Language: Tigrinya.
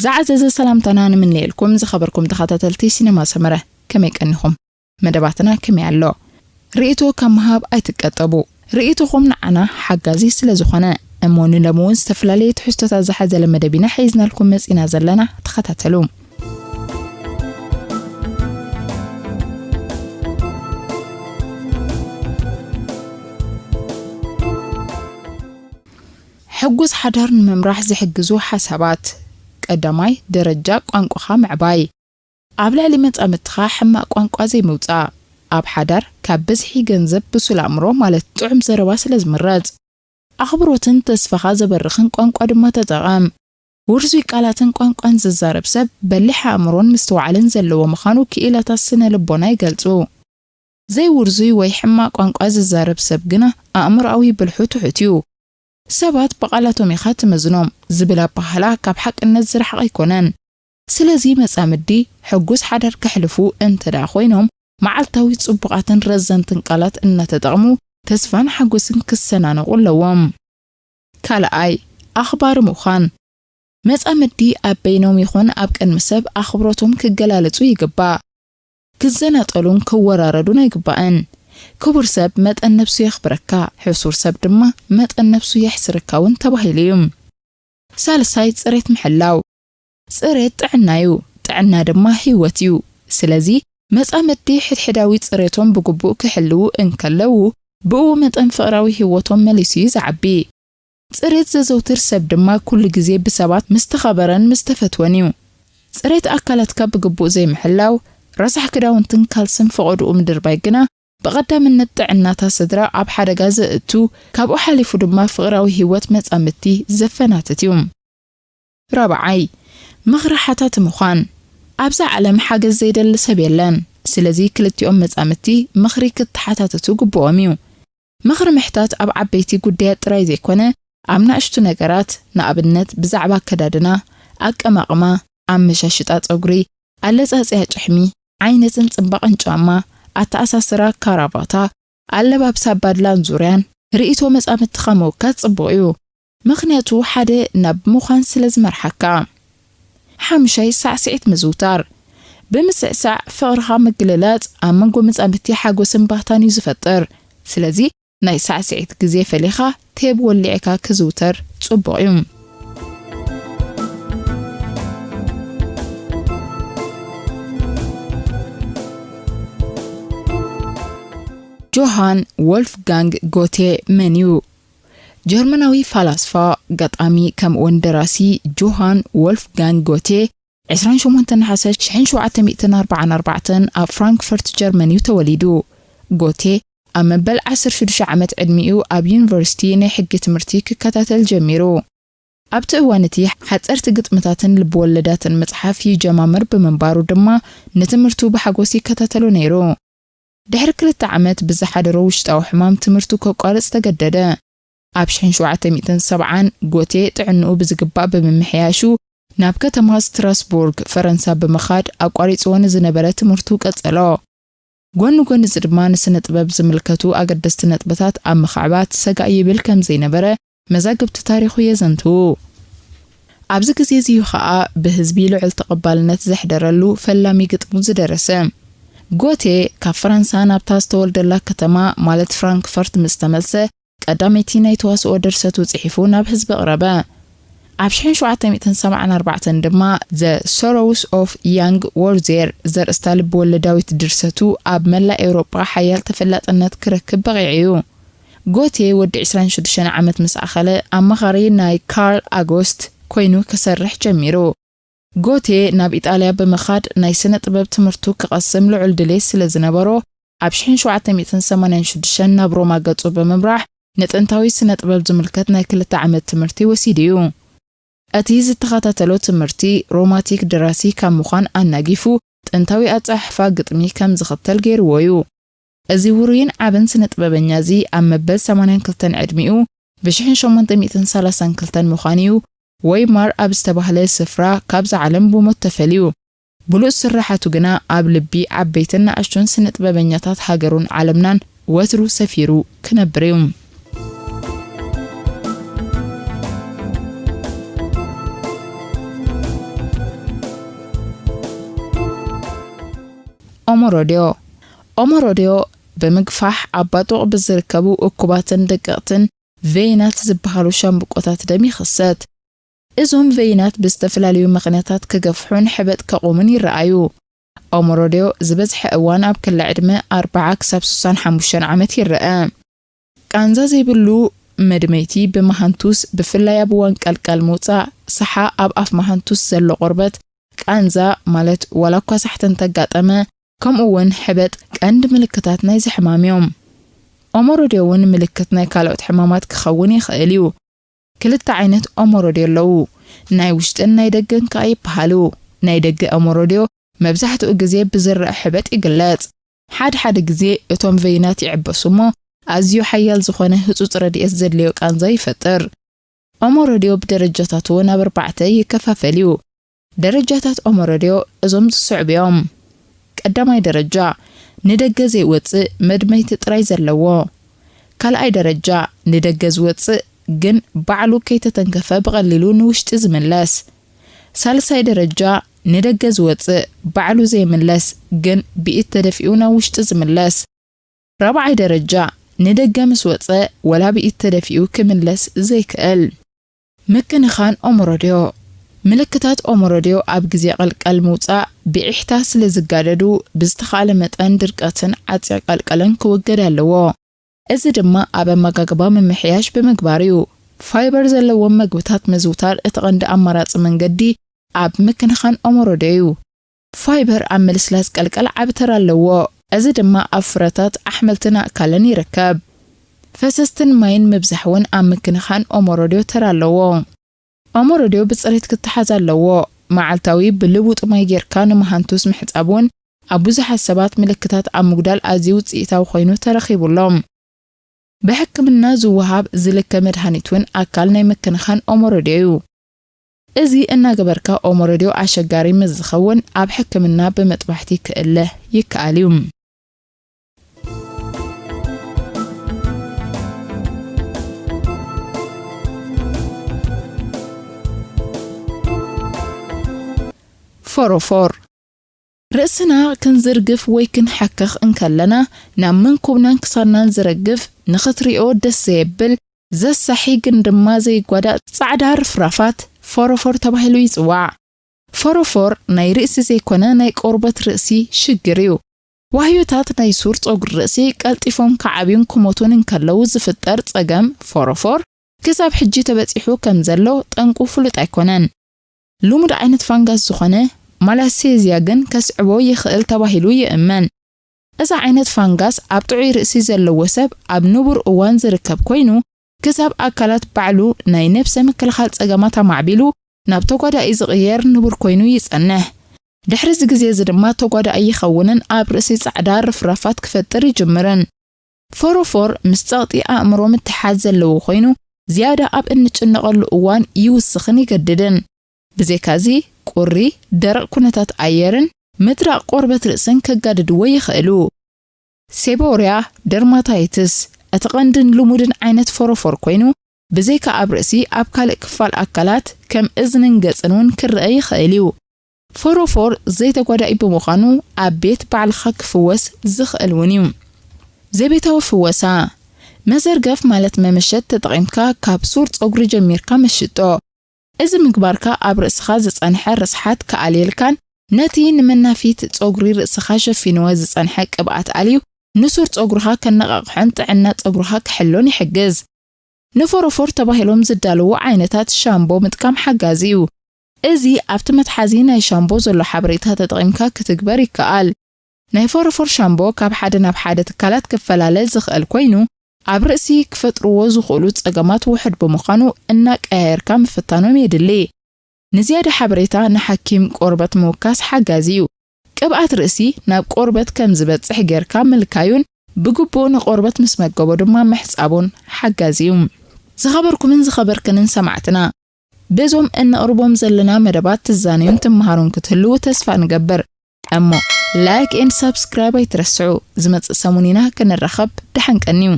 ዝዓዘዘ ሰላምታና ንምንየልኩም ዝኸበርኩም ተኸታተልቲ ሲነማ ሰመረ፣ ከመይ ቀኒኹም? መደባትና ከመይ ኣሎ? ርእይቶ ካብ ምሃብ ኣይትቀጠቡ። ርእይቶኹም ንዓና ሓጋዚ ስለ ዝኾነ። እሞ ንሎሚ እውን ዝተፈላለየ ትሕዝቶታት ዝሓዘለ መደብ ኢና ሒዝናልኩም መጺና ዘለና። ተኸታተሉ። ሕጉስ ሓዳር ንምምራሕ ዝሕግዙ ሓሳባት። ቀዳማይ ደረጃ ቋንቋኻ ምዕባይ። ኣብ ልዕሊ መጻምድትኻ ሕማቕ ቋንቋ ዘይምውጻእ። ኣብ ሓዳር ካብ ብዝሒ ገንዘብ ብሱል ኣእምሮ ማለት ጥዑም ዘረባ ስለ ዝምረጽ። ኣኽብሮትን ተስፋኻ ዘበርኽን ቋንቋ ድማ ተጠቐም። ውርዙይ ቃላትን ቋንቋን ዝዛረብ ሰብ በሊሕ ኣእምሮን ምስትውዓልን ዘለዎ ምዃኑ ክኢላታት ስነ ልቦና ይገልጹ። ዘይውርዙይ ወይ ሕማቕ ቋንቋ ዝዛረብ ሰብ ግና ኣእምሮኣዊ ብልሑ ትሑት እዩ። ሰባት ብቓላቶም ኢኻ ትመዝኖም ዝብል ኣበሃህላ ካብ ሓቅነት ዝረሓቐ ኣይኮነን። ስለዚ መጻምዲ ሕጉስ ሓዳር ከሕልፉ እንተ ደኣ ኮይኖም፣ መዓልታዊ ጽቡቓትን ረዘንትን ቃላት እናተጠቕሙ ተስፋን ሓጎስን ክሰናነቑ ኣለዎም። ካልኣይ፣ ኣኽባሪ ምዃን። መጻምዲ ኣብ በይኖም ይኹን ኣብ ቅድሚ ሰብ ኣኽብሮቶም ክገላለጹ ይግባእ። ክዘናጠሉን ክወራረዱን ኣይግባእን። ክቡር ሰብ መጠን ነብሱ የኽብረካ፣ ሕሱር ሰብ ድማ መጠን ነብሱ የሕስረካ እውን ተባሂሉ እዩ። ሳልሳይ፣ ጽሬት ምሕላው። ጽሬት ጥዕና እዩ፣ ጥዕና ድማ ህይወት እዩ። ስለዚ መጻምድቲ ሕድሕዳዊ ጽሬቶም ብግቡእ ክሕልዉ እንከለዉ፣ ብኡ መጠን ፍቕራዊ ህይወቶም መሊሱ እዩ ዝዓቢ። ጽሬት ዘዘውትር ሰብ ድማ ኩሉ ግዜ ብሰባት ምስ ተኸበረን ምስ ተፈትወን እዩ። ጽሬት ኣካላትካ ብግቡእ ዘይምሕላው፣ ረሳሕ ክዳውንትን ካልስን ፈቐድኡ ምድርባይ ግና ብቐዳምነት ጥዕናታ ስድራ ኣብ ሓደጋ ዘእቱ፣ ካብኡ ሓሊፉ ድማ ፍቕራዊ ህይወት መጻምድቲ ዘፈናትት እዩ። ራብዓይ፣ ምኽሪ ሓታቲ ምዃን። ኣብዛ ዓለም ሓገዝ ዘይደሊ ሰብ የለን። ስለዚ ክልቲኦም መጻምድቲ ምኽሪ ክተሓታተቱ ግብኦም እዩ። ምኽሪ ምሕታት ኣብ ዓበይቲ ጉዳያት ጥራይ ዘይኮነ፣ ኣብ ናእሽቱ ነገራት፣ ንኣብነት ብዛዕባ ኣከዳድና፣ ኣቀማቕማ፣ ኣመሻሽጣ ጸጉሪ፣ ኣለጻጽያ ጭሕሚ፣ ዓይነትን ጽባቐን ጫማ፣ ኣተኣሳስራ ካራባታ፣ ኣለባብሳ ባድላን ዙርያን፣ ርእይቶ መጻምድትኻ ምውካስ ጽቡቕ እዩ። ምኽንያቱ ሓደ ናብ ምዃን ስለ ዝመርሓካ። ሓሙሻይ፣ ሳዕስዒት ምዝውታር። ብምስዕሳዕ ፍቕርኻ ምግልላጽ ኣብ መንጎ መጻምድቲ ሓጎስን ባህታን እዩ ዝፈጥር። ስለዚ ናይ ሳዕስዒት ግዜ ፈሊኻ ቴብ ወሊዕካ ክዝውተር ጽቡቕ እዩ። ጆሃን ወልፍጋንግ ጎቴ መን እዩ? ጀርመናዊ ፈላስፋ፣ ገጣሚ፣ ከምኡውን ደራሲ ጆሃን ወልፍጋንግ ጎቴ፣ ዕስራን ሸሞንተን ነሓሰ ሽሕን ሸውዓተ ሚእትን ኣርባዓን ኣርባዕተን ኣብ ፍራንክፈርት ጀርመን እዩ ተወሊዱ። ጎቴ ኣብ መበል ዓሰርተ ሽዱሽተ ዓመት ዕድሚኡ ኣብ ዩኒቨርሲቲ ናይ ሕጊ ትምህርቲ ክከታተል ጀሚሩ። ኣብቲ እዋን እቲ ሓጸርቲ ግጥምታትን ልብወለዳትን ምጽሓፍ ይጀማምር ብምንባሩ ድማ ንትምህርቱ ብሓጎስ ይከታተሎ ነይሩ። ድሕሪ ክልተ ዓመት ብዝሓደሮ ውሽጣዊ ሕማም ትምህርቱ ከቋርጽ ተገደደ። ኣብ ሽሕን ሸውዓተ ሚእትን ሰብዓን ጎቴ ጥዕንኡ ብዝግባእ ብምምሕያሹ ናብ ከተማ ስትራስቡርግ ፈረንሳ ብምኻድ ኣቋሪጽዎ ንዝነበረ ትምህርቱ ቀጸሎ። ጎኒ ጎኒ እዚ ድማ ንስነ ጥበብ ዝምልከቱ ኣገደስቲ ነጥብታት ኣብ ምኽዕባት ሰጋእ ይብል ከም ዘይነበረ መዛግብቲ ታሪኹ የዘንትዉ። ኣብዚ ግዜ እዚ እዩ ኸኣ ብህዝቢ ልዑል ተቐባልነት ዘሕደረሉ ፈላሚ ግጥሙ ዝደረሰ። ጎቴ ካብ ፈረንሳ ናብታ ዝተወልደላ ከተማ ማለት ፍራንክፈርት ምስ ተመልሰ ቀዳመይቲ ናይ ተዋስኦ ድርሰቱ ጽሒፉ ናብ ህዝቢ ኣቕረበ። ኣብ ሽሕን ሸውዓተ ሚእትን ሰብዓን ኣርባዕተን ድማ The Sorrows of Young Werther ዘርእስታ ልብወለዳዊት ድርሰቱ ኣብ መላእ ኤውሮጳ ሓያል ተፈላጥነት ክረክብ በቒዑ እዩ። ጎቴ ወዲ ዕስራን ሽዱሽተን ዓመት ምስ ኣኸለ ኣማኻሪ ናይ ካርል ኣጎስት ኮይኑ ክሰርሕ ጀሚሩ። ጎቴ ናብ ኢጣልያ ብምኻድ ናይ ስነ ጥበብ ትምህርቱ ክቐስም ልዑል ድሌት ስለ ዝነበሮ ኣብ ሽሕን ሸውዓተ ሚእትን ሰማንያን ሽዱሽተን ናብ ሮማ ገጹ ብምምራሕ ንጥንታዊ ስነ ጥበብ ዝምልከት ናይ ክልተ ዓመት ትምህርቲ ወሲዱ እዩ። እቲ ዝተኸታተሎ ትምህርቲ ሮማቲክ ደራሲ ካብ ምዃን ኣናጊፉ ጥንታዊ ኣጸሓሕፋ ግጥሚ ከም ዝኽተል ገይርዎ እዩ። እዚ ውሩይን ዓብን ስነ ጥበበኛ እዚ ኣብ መበል ሰማንያን ክልተን ዕድሚኡ ብሽሕን ሸሞንተ ሚእትን ሰላሳን ክልተን ምዃኑ እዩ ወይማር ኣብ ዝተባህለ ስፍራ ካብዛ ዓለም ብሞት ተፈልዩ። ብሉጽ ስርሓቱ ግና ኣብ ልቢ ዓበይትን ንኣሽቱን ስነ ጥበበኛታት ሃገሩን ዓለምናን ወትሩ ሰፊሩ ክነብር እዩ። ኦሞሮድዮ። ኦሞሮድዮ ብምግፋሕ ኣብ ባጡቕ ብዝርከቡ እኩባትን ደቀቕትን ቬይናት ዝበሃሉ ሻምብቆታት ደም ይኽሰት። እዞም ቬይናት ብዝተፈላለዩ ምኽንያታት ክገፍሑን ሕበጥ ከቑሙን ይረኣዩ። ኦሞሮድዮ ዝበዝሐ እዋን ኣብ ክሊ ዕድመ ኣርብዓ ክሳብ ስሳን ሓሙሽተን ዓመት ይረአ። ቃንዛ ዘይብሉ መድመይቲ ብመሃንቱስ፣ ብፍላይ ኣብ እዋን ቀልቀል ምውጻእ፣ ሳሓ ኣብ ኣፍ መሃንቱስ ዘሎ ቆርበት፣ ቃንዛ ማለት ዋላ እኳ ሳሕቲ እንተጋጠመ፣ ከምኡ እውን ሕበጥ ቀንዲ ምልክታት ናይዚ ሕማም እዮም። ኦሞሮድዮ እውን ምልክት ናይ ካልኦት ሕማማት ክኸውን ይኽእል እዩ። ክልተ ዓይነት ኦሞሮድዮ ኣለዉ። ናይ ውሽጥን ናይ ደገን ከኣ ይበሃሉ። ናይ ደገ ኦሞሮድዮ መብዛሕትኡ ግዜ ብዝረአ ሕበጥ ይግለጽ። ሓደ ሓደ ግዜ እቶም ቬይናት ይዕበሱ እሞ፣ ኣዝዩ ሓያል ዝኾነ ህጹጽ ረድኤት ዘድልዮ ቃንዛ ይፈጥር። ኦሞሮድዮ ብደረጃታቱ ናብ ኣርባዕተ ይከፋፈል እዩ። ደረጃታት ኦሞሮድዮ እዞም ዝስዕቡ እዮም። ቀዳማይ ደረጃ፣ ንደገ ዘይወጽእ መድመይቲ ጥራይ ዘለዎ። ካልኣይ ደረጃ፣ ንደገ ዝወጽእ ግን ባዕሉ ከይተተንከፈ ብቐሊሉ ንውሽጢ ዝምለስ። ሳልሳይ ደረጃ፣ ንደገ ዝወጽእ ባዕሉ ዘይምለስ ግን ብኢድ ተደፊኡ ናብ ውሽጢ ዝምለስ። ራብዓይ ደረጃ፣ ንደገ ምስ ወጸ ወላ ብኢድ ተደፊኡ ክምለስ ዘይክእል። ምክንኻን ኦሞሮድዮ። ምልክታት ኦሞሮድዮ ኣብ ግዜ ቀልቀል ምውጻእ ብዒሕታ ስለ ዝጋደዱ፣ ብዝተኻእለ መጠን ድርቀትን ዓጽያ ቀልቀልን ክውገድ ኣለዎ። እዚ ድማ ኣብ ኣመጋግባ ምምሕያሽ ብምግባር እዩ። ፋይበር ዘለዎም መግብታት ምዝውታር እቲ ቀንዲ ኣማራጺ መንገዲ ኣብ ምክንኻን ኦሞሮድዮ እዩ። ፋይበር ኣብ ምልስላስ ቀልቀል ዓቢ ተራ ኣለዎ። እዚ ድማ ኣብ ፍረታት፣ ኣሕምልትን ኣእካልን ይርከብ። ፈሰስትን ማይን ምብዛሕ እውን ኣብ ምክንኻን ኦሞሮድዮ ተራ ኣለዎ። ኦሞሮድዮ ብጽሬት ክተሓዝ ኣለዎ። መዓልታዊ ብልውጥ ማይ ጌርካ ንመሃንቱስ ምሕጻብ እውን ኣብ ብዙሓት ሰባት ምልክታት ኣብ ምጉዳል ኣዝዩ ውጽኢታዊ ኮይኑ ተረኺቡሎም። ብሕክምና ዝወሃብ ዝልከ መድሃኒት እውን ኣካል ናይ ምክንኻን ኦሞሮድዮ እዩ። እዚ እናገበርካ ኦሞሮድዮ ኣሸጋሪ ምስ ዝኸውን ኣብ ሕክምና ብመጥባሕቲ ክእለ ይከኣል እዩ። ፎሮፎር። ርእስና ክንዝርግፍ ወይ ክንሓክኽ እንከለና፣ ናብ መንኩብናን ክሳድናን ዝረግፍ፣ ንኽትሪኦ ደስ ዘየብል፣ ዘሳሒ ግን ድማ ዘይጓዳእ ጻዕዳ ርፍራፋት ፎሮፎር ተባሂሉ ይጽዋዕ። ፎሮፎር ናይ ርእሲ ዘይኮነ ናይ ቆርበት ርእሲ ሽግር እዩ። ዋህዮታት ናይ ሱር ጸጉሪ ርእሲ ቀልጢፎም ክዓብዩን ክሞቱን እንከለዉ ዝፍጠር ጸገም ፎሮፎር ክሳብ ሕጂ ተበጺሑ ከም ዘሎ ጠንቁ ፍሉጥ ኣይኮነን። ልሙድ ዓይነት ፋንጋስ ዝኾነ ማላሴዝያ ግን ከስዕቦ ይኽእል ተባሂሉ ይእመን። እዚ ዓይነት ፋንጋስ ኣብ ጥዑይ ርእሲ ዘለዎ ሰብ ኣብ ንቡር እዋን ዝርከብ ኮይኑ፣ ክሳብ ኣካላት ባዕሉ ናይ ነብሰ ምክልኻል ጸገማት ኣማዕቢሉ ናብ ተጓዳኢ ዝቕየር ንቡር ኮይኑ ይጸንሕ። ድሕሪ እዚ ግዜ እዚ ድማ ተጓዳኢ ይኸውንን ኣብ ርእሲ ጻዕዳ ርፍራፋት ክፈጥር ይጅምርን። ፎሮፎር ምስ ጸቕጢ ኣእምሮ ምትሓዝ ዘለዎ ኮይኑ፣ ዝያዳ ኣብ እንጭነቐሉ እዋን ይውስኽን ይገድድን። ብዘይካዚ፣ ቁሪ፣ ደረቕ ኩነታት ኣየርን ምድራቕ ቆርበት ርእስን ከጋድድዎ ይኽእሉ። ሴቦርያ ደርማታይትስ እቲ ቀንድን ልሙድን ዓይነት ፎሮፎር ኮይኑ፣ ብዘይካ ኣብ ርእሲ፣ ኣብ ካልእ ክፋል ኣካላት ከም እዝንን ገጽን እውን ክረአ ይኽእል እዩ። ፎሮፎር ዘይተጓዳኢ ብምዃኑ፣ ኣብ ቤት ባዕልኻ ክፍወስ ዝኽእል እውን እዩ። ዘቤታዊ ፍወሳ። መዘርገፍ ማለት መመሸት ተጠቒምካ ካብ ሱር ጸጉሪ ጀሚርካ መሽጦ። እዚ ምግባርካ ኣብ ርእስኻ ዝጸንሐ ርስሓት ክኣልየልካን ነቲ ንመናፊት ጸጉሪ ርእስኻ ሸፊንዎ ዝጸንሐ ቅብኣት ኣልዩ ንሱር ጸጉርኻ ከነቓቕሖን ጥዕና ጸጉርኻ ክሕሎን ይሕግዝ። ንፎሮፎር ተባሂሎም ዝዳለዉ ዓይነታት ሻምቦ ምጥቃም ሓጋዚ እዩ። እዚ ኣብቲ መትሓዚ ናይ ሻምቦ ዘሎ ሓበሬታ ተጠቒምካ ክትግበር ይከኣል። ናይ ፎሮፎር ሻምቦ ካብ ሓደ ናብ ሓደ ትካላት ክፈላለ ዝኽእል ኮይኑ፣ ኣብ ርእሲ ክፈጥርዎ ዝኽእሉ ጸገማት ውሑድ ብምዃኑ እናቀያየርካ ምፍታኖም የድሊ። ንዝያዳ ሓበሬታ ንሓኪም ቆርበት ምውካስ ሓጋዚ እዩ። ቅብኣት ርእሲ ናብ ቆርበት ከም ዝበጽሕ ጌርካ ምልካዩን ብግቡእ ንቆርበት ምስ መገቦ ድማ ምሕጻቡን ሓጋዚ እዩ። ዝኸበርኩምን ዝኸበርክንን ሰማዕትና፣ በዞም እነቕርቦም ዘለና መደባት ትዛነዩን ትመሃሩን ክትህልዉ ተስፋ ንገብር። እሞ ላይክ ኤንድ ሳብስክራይብ ኣይትረስዑ። ዝመጽእ ሰሙን ኢና ክንራኸብ። ደሓን ቀንዩ።